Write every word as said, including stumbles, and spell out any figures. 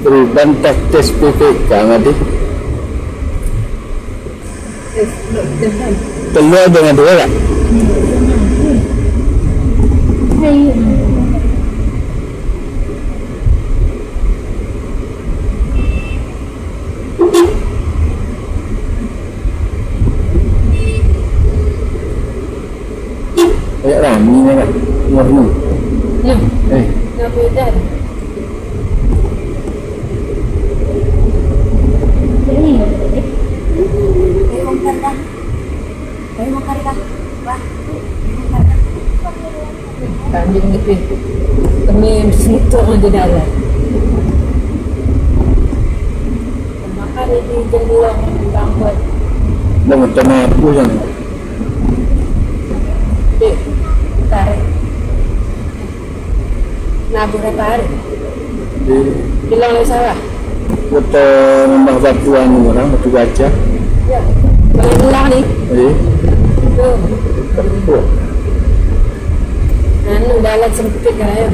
Perubahan tes, tes P P K tadi. Keluar dengan dua tak? Kayak rami ni kan. Warna. Ya. Eh. Nak beda. Ini. Ini. Tanjung Nipin. Kami semutor di dalam. Makan di jendela bangkot. Dah macam apa yang? Eh, tarik. Nah, berapa hari? Di Bilang dari Sarah. Kota nambah batu anu orang, batu gajah. Ya. Bagi pulang ni. Eh. Tu. Anu dalam sempit kan ya.